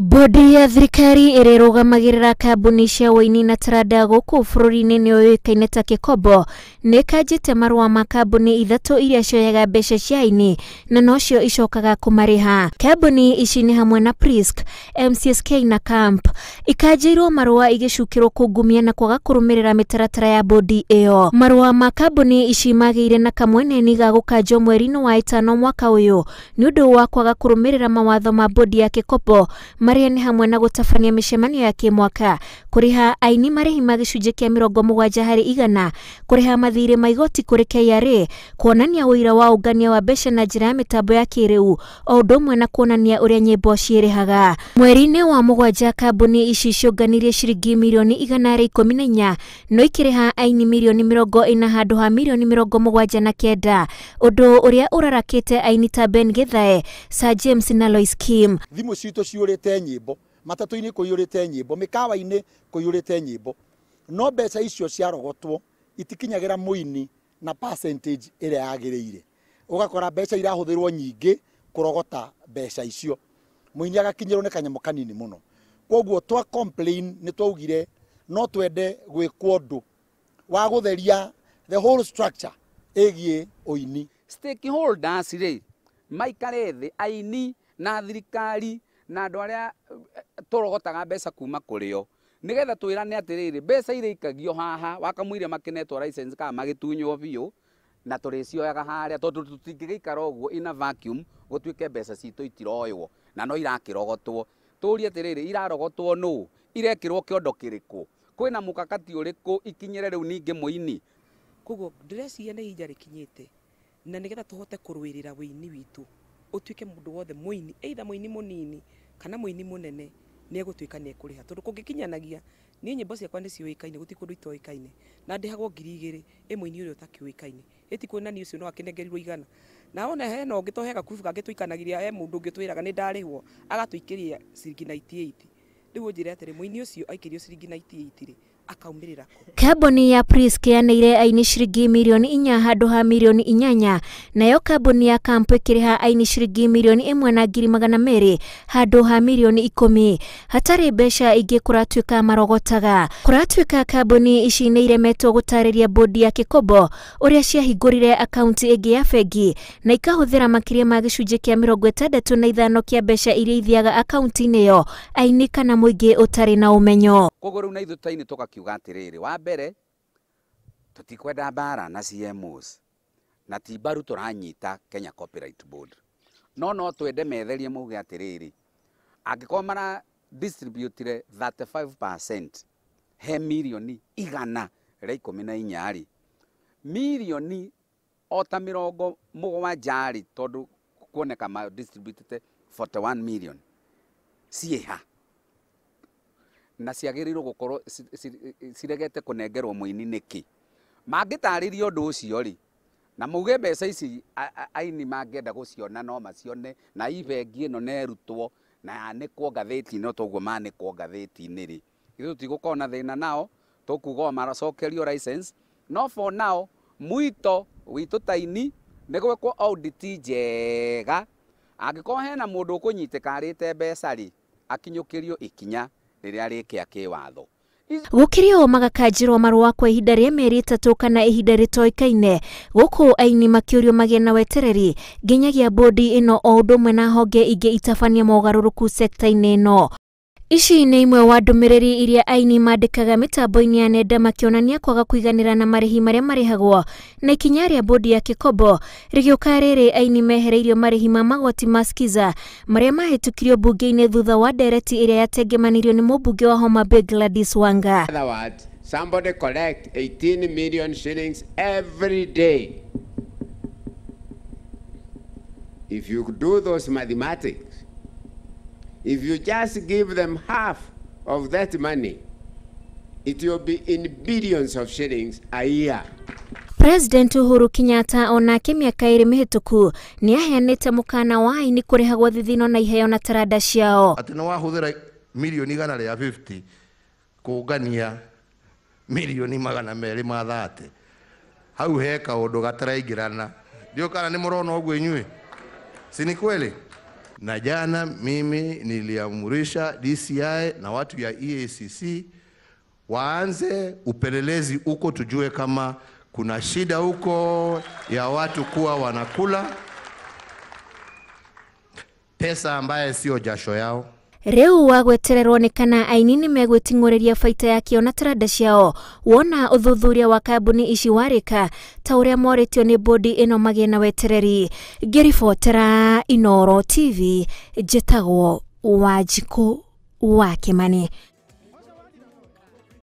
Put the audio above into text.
Bodi ya thirikari ĩrĩa ĩrũgamagĩrĩra kambuni cia ũini na taranda gũkũ bũrũri-inĩ nĩyo yũĩkaine ta KICOBO nĩ ĩkanjĩte marũa ma kambuni ithatũ iria cioyaga mbeca cia aini na nocio icokaga kũmarĩha. Kambuni ici nĩ hamwe na Prisk, MCSK na Camp. Ikanjĩirwo marũa igĩcukĩrwo kungumia na kwaga kũrũmĩrĩra mĩtaratara ya bodi ĩyo. Marũa ma kambuni ici magĩire na kamweneni ga gũkanjwo mweri-inĩ wa ĩtano mwaka ũyũ nĩ ũndũ wa kwaga kũrũmĩrĩra mawatho ma bodi ya KICOBO marĩa nĩ hamwe na gũtabania mĩcemanio ya kĩmwaka, kũrĩha aini marĩhi ma gĩcunjĩ kĩa 70%, kũrĩha mathirĩ ma igoti kũrĩ KRA, kuonania ũira wa ũngania wa mbeca na njĩra ya mĩtambo ya kĩrĩu, o ũndũ ũmwe na kuonania ũrĩa nyĩmbo ciĩrĩhaga. Mweri-inĩ wa mũgwanja kambuni ici ciũnganirie ciringi mirioni 114 no ikĩrĩha aini mirioni 40 handũ ha mirioni 79, ũndũ ũrĩa ũrarakĩte aini ta Ben Githae, Sir James na Lois Kim. Thimũ citũ ciũrĩte nyĩmbo, matatũ-inĩ kũiyũrĩte nyĩmbo, mĩkawa-inĩ kũiyũrĩte nyĩmbo, no mbeca icio ciarogotwo itikinyagĩra mũini na percentage ĩrĩa yagĩrĩire. Ũgakora mbeca irahũthĩrwo nyingĩ kũrogota mbeca icio, mũini agakinyĩrwo nĩ kanyamũ kanini mũno. Koguo twa complain nĩ twaugire no twende gwĩkwo ũndũ wa gũtheria the whole structure ĩgiĩ ũini. Stakeholders rĩ maikare thĩ, aini na thirikari na andũ arĩa tũrogotaga mbeca kuma kũrĩo, nĩgetha twĩrane atĩrĩrĩ, mbeca iria ikagio haha wakamũire makĩnetwo license kana magĩtunywo biũ, na tũrĩcioyaga harĩa tondũ tũtingĩgĩikara ũguo in a vacuum gũtuĩke mbeca citũ itiroywo na no irakĩrogotwo. Tũrie atĩrĩrĩ, irarogotwo nũ? Irekĩrwo kĩondo kĩrĩkũ? Kwĩna mũkakati ũrĩkũ ikinyĩre rĩu ningĩ mũini? Koguo ndĩreciria nĩ ihinda rĩkinyĩte na nĩgetha tũhote kũrũĩrĩra wĩini witũ ũtuĩke mũndũ wothe mũini, either mũini mũnini kana mũini mũnene nĩ egũtuĩka nĩ ekũrĩha, tondũ kũngĩkinyanagia niĩ nyĩmbo ciakwa nĩ ciũĩkaine, gũtirĩ kũndũ itoĩkaine, na ndĩhagwo 2000 ĩ mũini ũrĩa ũtakĩũĩkaine, ĩti kuonania ũcio no akĩnengerirwo 100. Na ona hena ũngĩ to he gakurubu kangĩ tũikanagiria, he mũndũ ũngĩ twĩraga nĩ ndarĩhwo agatũikĩria ciringi 98. Rĩu ũnjĩre atĩrĩ, mũini ũcio aikĩrio ciringi 98 rĩ akaumĩrĩra kũ? Kambuni ya Prisk yaneire aini ciringi mirioni 4 handũ ha mirioni 8, nayo kambuni ya Camp ĩkĩrĩha aini ciringi mirioni 1,200,000 handũ ha mirioni 10. Hatarĩ mbeca ingĩ kũratuĩka marogotaga. Kũratuĩka kambuni ici nĩ iremetwo gũtarĩria bodi ya KICOBO ũrĩa ciahingũrire akaunti ĩngĩ ya bengi na ikahũthĩra makĩria ma gĩcunjĩ kĩa 65 kĩa mbeca iria ithiaga akaunti-inĩ ĩyo aini kana mũingĩ ũtarĩ na ũmenyo. Koguo rĩu na ithuĩ ta aini tũgakiuga atĩrĩrĩ, wa mbere tũtikwenda mbara na CMOs na ti mbaru tũranyita Kenya Copyright Board, no twende metherie mauge atĩrĩrĩ, angĩkorwo mara distributire 35% he mirioni 114 rĩ, mirioni o ta 70 rĩ, tondũ kuoneka ma distributete 41 million ciĩha na ciagĩrĩirwo gũkorwo ciregete kũnengerwo mũini nĩkĩ? Mangĩtarĩria ũndũ ũcio rĩ, na mauge mbeca ici aini mangĩenda gũciona no macione, na i bengi ĩno na ĩrutwo na yanĩkwo ngathĩti-inĩ o toguo manĩkwo ngathĩti-inĩ rĩ, ithuĩ tũtigũkorwo na thĩna nao, tũkuga o macokerio license. No for now mwito witũ ta aini nĩ gwĩkwo audit njega, angĩkorwo hena mũndũ ũkũnyitĩka arĩte mbeca rĩ, akinyũkĩrio ikinya rĩrĩa rĩkĩa kĩwatho. Gũkĩrĩ ũũ magakanjĩrwo marũa kwa ihinda rĩa mĩeri 3 kana ihinda rĩtoĩkaine, gũkũ aini makĩũrio magĩe na wetereri nginyagia bodi ĩno o ũndũ ũmwe na honge ingĩ itabanie mogarũrũku sekta-inĩ ĩno. Ici nĩ imwe wa ndũmĩrĩri iria aini mandĩkaga mĩtambo-inĩ ya nenda makĩonania kwaga kũiganĩra na marĩhi marĩa marĩhagwo na ikinya rĩa bodi ya KICOBO rĩgĩũka rĩrĩ aini mehereirio marĩhi ma magoti ma Skiza marĩa mahĩtũkirio mbunge-inĩ thutha wa ndereti ĩrĩa yatengemanirio nĩ mũmbunge wa Homa Bay Gladys Wanga. In other words, somebody collect 18 million shillings every day. If you do those mathematics, if you just give them half of that money, it will be in billions of shillings a year. President Uhuru Kenyatta onake mĩaka 2 mĩhĩtũku nĩ aheanĩte mũkana wa aini kũrĩhagwo thithino na iheo na taranda ciao. Atĩ nĩ wahũthĩra mirioni 150 kũngania mirioni 230, hau he kaũndũ gataraingĩrana. Ndiũĩ kana nĩ mũrona ũguo inyuĩ, si ni kweli? Na jana mimi niliamrisha DCI na watu ya EACC waanze upelelezi huko, tujue kama kuna shida huko ya watu kuwa wanakula pesa ambaye sio jasho yao. Rĩu wa gwetererwo nĩ kana aini nĩ megwĩting'ũrĩria baita ya kĩo na taranda ciao wona ũthuthuria wa kambuni ici warĩka ta ũrĩa morĩtio nĩ bodi ĩno magĩe na wetereri. Ngĩribotera Inooro TV, njĩtagwo Wanjikũ wa Kĩmani.